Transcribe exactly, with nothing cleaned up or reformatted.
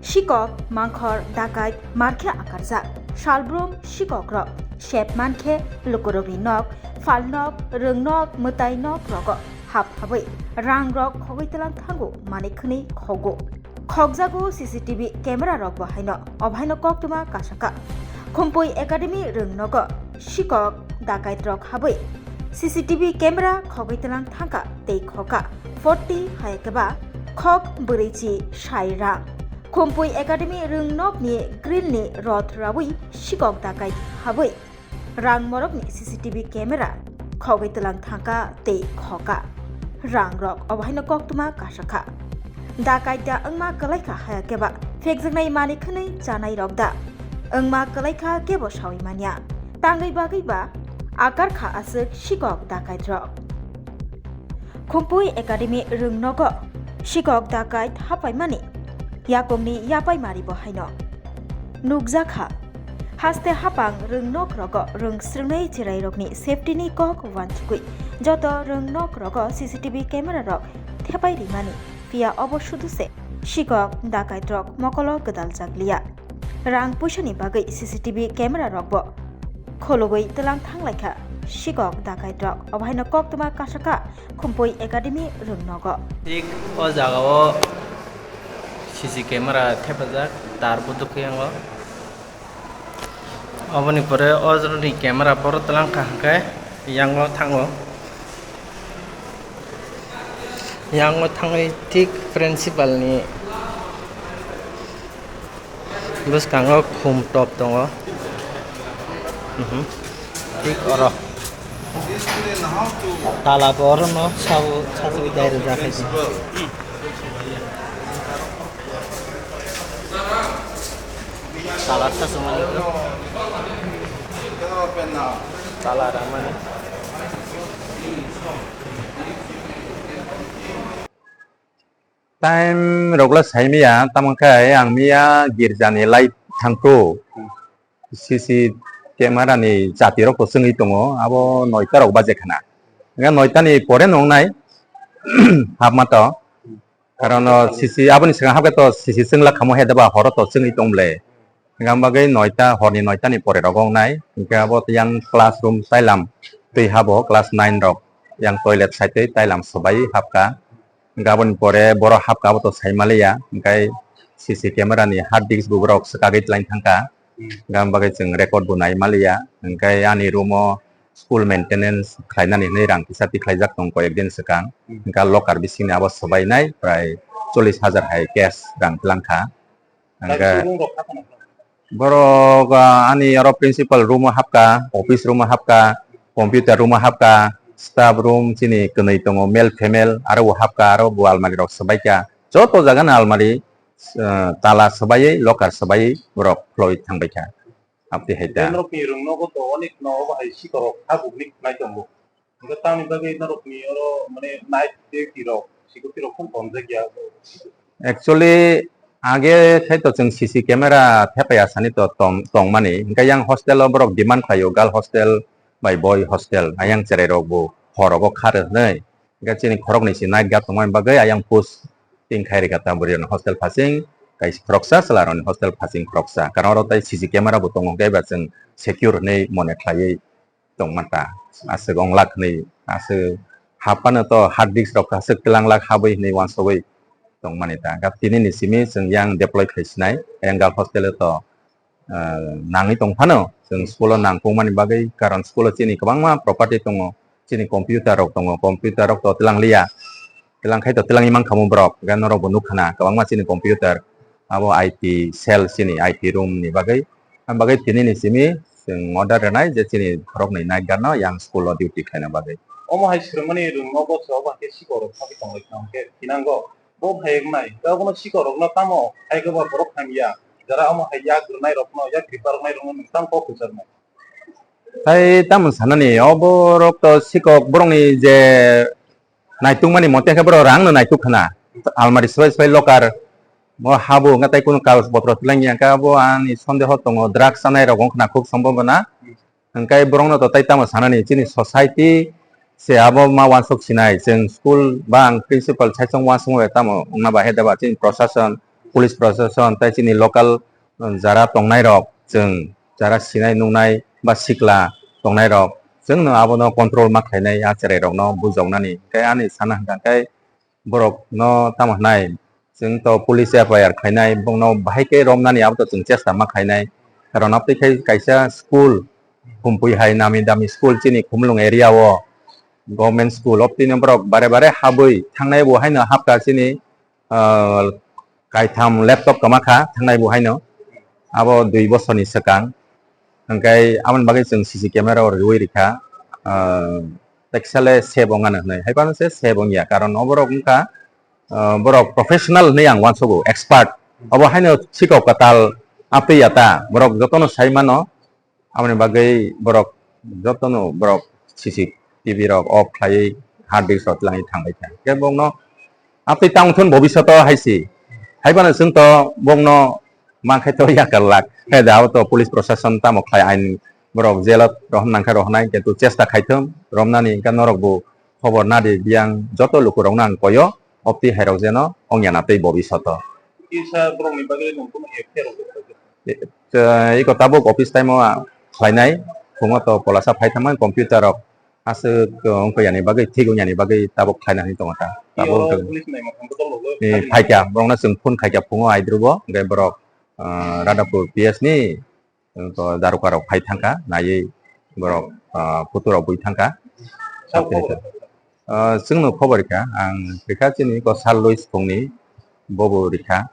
Sikok mangkhor dakai markhe akarjak. Salbrum sikokrok sep mankhe lukurokni nok, phalnok, rwngnok, mwtainok rogo hap habwi rangrok khogwi tlang thango manwi khwnwi khogo. Khokjago C C T V camera rokbo haino, obo haino koktwma kasaka. Khumpui Academy rwngnogo sikok dakaitrok habwi C C T V camera khogwi tlang thangka tei khoka forty hai khe ba khok bwrwichi sai rang. Khumpui Academy rwngnokni grillni rot rawi sikok dakait habwi rang morokni C C T V camera khogwi tlang thangka tei khoka. Rangrok obo haino koktwma kasakha. Dakait da wngma kwlaikha haya khe ba phekjaknai manwi khwnwi chanai rok da wngma kwlaikha kebo sawi manya. Tangwi bagwi ba akarkha aswk sikok dakaitrok. Khumpui Academy rwngnogo sikok dakait hapaimani yakungni yapaimaribo haino nukjakha. Haste hapang rwngnokrogo rwng srwngnai cherairokni safety-ni kok uansugwi joto rwngnokrogo C C T V camera rok thepai rimani, phiya obo sudu se sikok dakaitrok mokolo gwdaljak liya. Rang puisani bagwi C C T V camera rokbo khulugwi tlang thanglaikha sikok dakaitrok. Obo haino koktwma kasaka Khumpui Academy rwngnogo. Thik o jagao C C camera thepajak, tar buduk yango. Oboni pore o joroni camera boro tlang kha hwnkhe yango thango. Yango thangwi thik principal ni bwskango khum top tongo. Mhm. Thik oro. Tala bo orono sabo, sabo dai rwjak hai se. Tala sa sumani ko. Tala ramani. Time rokla saimaya, tamo khe ang miya girjani light thangkhu. C C camera ni chati rok to chwngwi tongo, abo noita rok baje khana. Nga noita ni pore nongnai hapma to. Karon o C C aboni swkang hapkhe to C C chwngla khamo he deba horo to chwngwi tong ble. Hingkha bagwi noita, horni noita ni pore rok wngnai. Hingkhe abo yang classroom tailam twi habo class nine rok yang toilet side twi tailam swbai hapkha. Hingkhe aboni pore borok hapkha abo to sai maliya. Hingkhe C C camera ni hard disk bo borok swkagwi tlain thangkha. Hingkhe aboni bagwi chwng record bo nai maliya. Hingkhe ani room o school maintenance khlainani hwnwi rang kisa tikhlaijak tong koyek din swkang. Hingkhe locker bisingni abo swbainai prai chollish hajar hai cash rang tlangkha. Hingkhe borok, ah, ani oro principal room o hapkha, office room o hapkha, computer room o hapkha, staff room chini kwnwi tongo, male female aro bo hapkha, aro bo almari rok swbaikha. Joto jaga no almari, ah, tala swbaiwi, locker swbaiwi borok khwlaiwi thangbaikha. Aboni hai ta. Norokni rwngnogo to onek no obo hai sikorok habukni khnai tongo. Hingkhe tamni bagwi norokni oro mane night duty rok, security rok phano tonjak ya. Actually, age khai to chwng C C camera thepaya sani to tong, tongmani. Hingkhe yang hostel o borok demand khlaio, girl hostel bai boy hostel. Ayang cherai rok bo hor rogo kha rw hwnwi. Hingkhe chini khoroknwi se night guard tongmani bagwi ayang post ting khai rwkha ta bwrwi rokni hostel phasing kaisa khoroksa, chwla rokni hostel phasing khoroksa. Karon oro tai C C camera bo tongo, hingkhe eba chwng secure hwnwi mone khlaiwi tongma ta. Aswk wnglak hwnwi, aswk haphano to hard disk rok aswk twlanglak habwi hwnwi uansugwi tongmani ta. Hingkhe tini ni simi chwng yang deploy khai sinai, ayang girl hostel o to ah, nangwi tong phano, chwng school o nangkukmani bagwi, karon school o chini kwbangma property tongo, chini computer rok tongo, computer rok to twlang liya, twlang khai to twlangwi mankha mo borok, hingkhe norok bo nukha na, kwbangma chini computer, abo I T cell chini I T room ni bagwi, aboni bagwi tini ni simi chwng order rwnai je chini khoroknwi night guard no yang school o duty khlaina bagwi. Omo hai swrwngmani rwngnogo se obo hai khe sikorok thangwi tonglaikha hwnkhe thinango. Bo phai wngnai, abono sikorokno tamo hai khe ba borok hamya, jara omo hai yak rwnairokno, yak riparoknairokno nwng tamo kok kwcharnai. Tai tamo sanani, o borok to sikok borokni je naitukmani mote khe borok rangno naituk khna, almari swbai swbai locker, o habo wngkha tai kunu kagoj potro twlangya khe abo ani sondeho tongo, drugs chanairok wngkhna khub sombobona. Hingkhe borokno to tai tamo sanani, chini society se abo ma uansuk sinai, chwng school ba ang principal saichung uansukma bai tamo wngna bahai da ba, chini prosason, police proshashan tei chini local, uh, jara tongnai rok, chwng jara sinai nuknai ba sikla tongnai rok, chwngno abono control ma khlainai, a chwrai rokno bujoknani. Tei ani sana hwnkha khe borokno tamo hwnai, chwng to police F I R khlainai, bongno bahai khe romnani abo to chwng chesta ma khlainai. Karon aboni khai kaisa school, Humpui hai nami dami school chini Khumulwng area o, government school, obtwino borok bare bare habwi thangnai bo haino hapkha chini, ah, kaitham laptop kwma kha thangnai bo haino, abo dui bosorni swkang. Hwnkhe aboni bagwi chwng C C camera o riui rikha, ah, teksa le save wngya hinwi, hai phano se save wngya, karon o borok wngkha, ah, borok professional hinwi ang uansugo, expert. Obo haino sikok kwtal aptwi ya ta, borok jotono sai mano. Aboni bagwi borok jotono borok C C T V rok off khlaiwi hard disk rok twlangwi thangbai kha. Khe bongno aptwi tang thun bobishoto hai si. Hai phano chwng to bongno mankhe to yakar lak. Khe da o to police proshashan tamo khlai ain borok jail o rohon nangkhe rohonai, kintu chesta khaithung romnani, hwnkhe norok bo khobor nadi biyang joto lukurokno ang koyo, opti hairok jeno ongya na tei bobishoto. Kisa borokni bagwi nwng kunu F I R rok. Tei iko tabuk office time o khlainai, phungo to polasa phai thangmani computer rok aswk wngkha yani bagwi, thik wngya ni bagwi tabuk khlaina hinwi tongo ta. Tabuk wngkha. Police naima thangkhe tong rwgwi ni phaikha, borokno chwng phone khaikha phungo aidrubo, hwnkhe borok, ah, Radhapur P S ni, to daruka rok phai thangkha, naiwi borok, ah, photo rok bui thangkha. Sabo. Ah, chwngno khobor rikha, ang rikha chini ko sal Louis phungni bobo rikha.